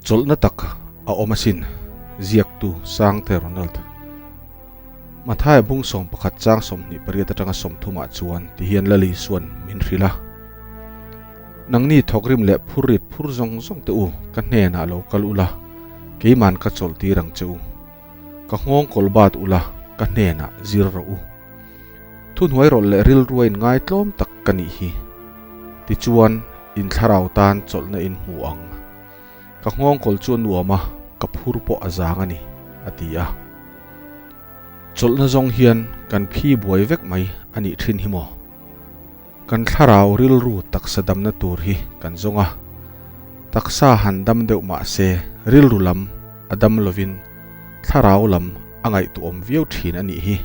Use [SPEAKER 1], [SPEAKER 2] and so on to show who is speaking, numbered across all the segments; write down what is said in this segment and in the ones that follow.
[SPEAKER 1] Chawlhna tak a awm asin, ziaktu Sangte Ronald. Mathaia bung 11 chang 28 atanga 30 ah chuan tihian Lali Isuan min hrilh a. Nangni thawkrim leh phurrit phur zawng zawng te u ka hnenah lo kal ula, keiman ka chawlh tir ang che u. Ka nghawng kawl bat ula, ka hnenah zir rawh u. Thuhnuai rawlh leh rilrua in ngaitlawm tak ka nih hi. Tichuan, in thlarau tan chawlhna in hmu ang. Ka nghawng kawl chu a nuam a, ka phur pawh a zang a ni, a ti a. Chawlhna zawng hian kan phi buai vek mai a nih thin hi maw? Kan thlarau rilru taksa damna tur hi kan zawng a, taksa han dam deuh mah se rilru lam a dam lovin thlarau lam a ngaihtuahawm viau thin a nih hi.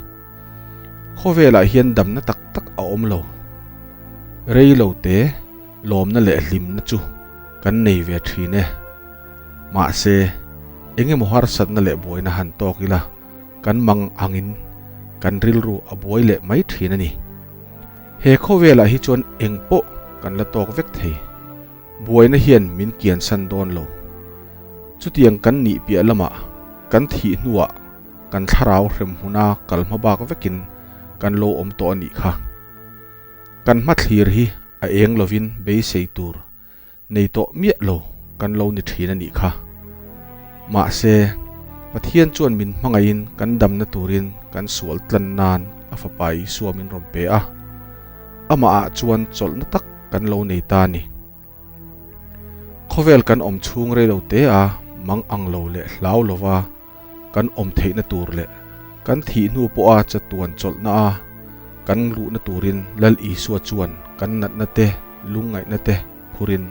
[SPEAKER 1] Khawvelah hian damna tak tak a awm lo. Rei lo te lawmna leh hlimna chu kan nei ve thin e. Mahse, eng emaw harsatna leh buaina han tawk ila kan mang angin kan rilru a buai leh mai thin a ni. He khawvelah hi chuan eng pawh kan la tawk vek thei. Buaina hian min kiansan dawn lo. Chutiang kan nih piah lamah kan thih hnuah kan thlarau hrem hmuna kal hma bak vekin kan lo awm tawh a nih kha. Kan hmathlir hi a eng lovin beisei tur nei tawh miah lo kan lo ni thin a nih kha. Mahse, Pathian chuan min hmangaihin kan damna turin kan sual tlan nan a Fapa Isua min rawn pe a. Amahah chuan chawlhna tak kan lo nei ta a ni. Khawvel kan awm chhung rei lo te a, mang ang lo leh hlau lova kan awm theihna tur leh kan thih hnu pawha chatuan chawlhna a kan luhna turin Lal Isua chuan kan natna te, lungngaihna te phurin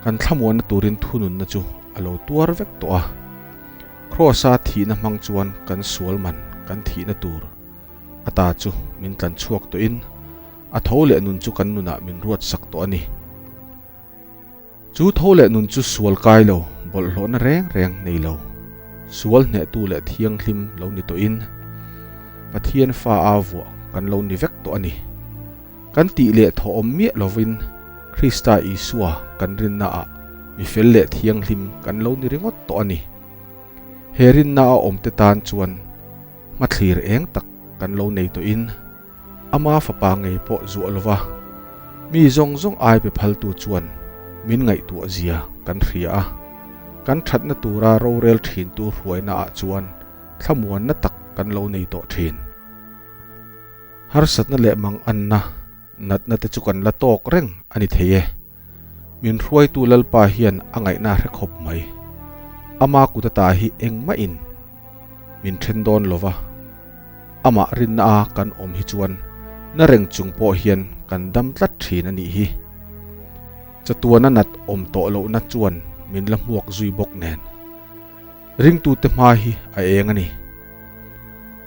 [SPEAKER 1] kan thlamuanna turin thununna chu a lo tuar vek tawh a. Kraws-a thihna hmang chuan kan sual man kan thihna tur ata chu min tlan chhuak tawhin a tho leh nun chu kan nunah min ruat sak tawh a ni. Chu tho leh nun chu sual kai lo, bawlhhlawhna reng reng nei lo, sual hnehtu leh thianghlim lo ni tawhin Pathian fa a vuah kan lo ni vek tawh a ni. Kan tih leh thawhawm miah lovin Krista Isua kan rinnaah mi fel leh thianghlim kan lo ni ringawt tawh a ni. He rinna a awmte tan chuan hmathlir eng tak kan lo nei tawhin, Ama fapa ngei pawh zuah lova, mi zawng zawng ai pe phaltu chuan min ngaihtuah zia kan hria a, kan thatna tura rorel thintu hruaina ah chuan thlamuanna tak kan lo nei tawh thin. Harsatna leh manganna natna te chu kan la tawk reng a ni thei e. Min hruaitu Lalpa hian a ngaihna hre khawp mai. Ama kut ata hi engmah in min then dawn lova, amah rinna a kan awm hi chuan na reng chung pawh hian kan dam tlat thin a nih hi. Chatuana nat awm tawh lohna chuan min la hmuak zui bawk nen. Ringtute hma hi a eng a ni.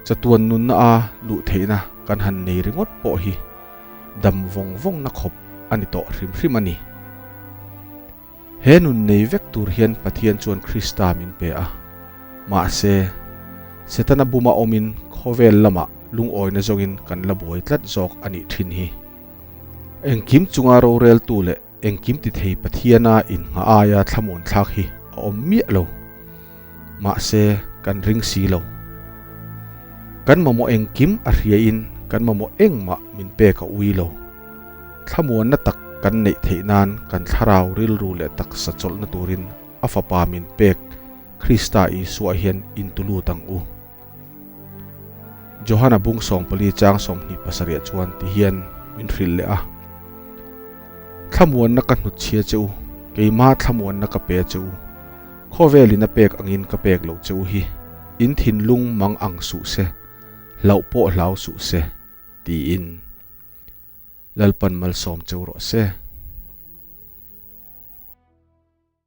[SPEAKER 1] Chatuan nunna a luh theihna kan han nei ringawt pawh hi dam vawng vawngna khawp a ni tawh hrim hrim a ni. He nun nei vek tur hian Pathian chuan Krista min pe a. Mahse, Setana buma awmin khawvel lamah lungawina zawngin kan la buai tlat zawk a nih thin hi. Engkim chunga roreltu leh engkim ti thei Pathiana innghah aia thlamuan thlak hi a awm miah lo. Mahse, kan ring si lo. Kan mamawh engkim a hriain kan mamawh engmah min pek a ui lo. Thlamuanna tak kan neih theih nan kan thlarau rilru leh taksa chawlhna turin a Fapa min pek Krista Isua hian intulut ang u. Johana bung 14 chang 27 chuan ti hian min hrilh leh a, Thlamuanna ka hnutchhia che u, keima thlamuanna ka pe che u, khawvelin a pek angin ka pek loh che u hi, in thinlung mang ang suh se, hlauh pawh hlau suh se, tiin. Lalpan malsawm cheu rawh se.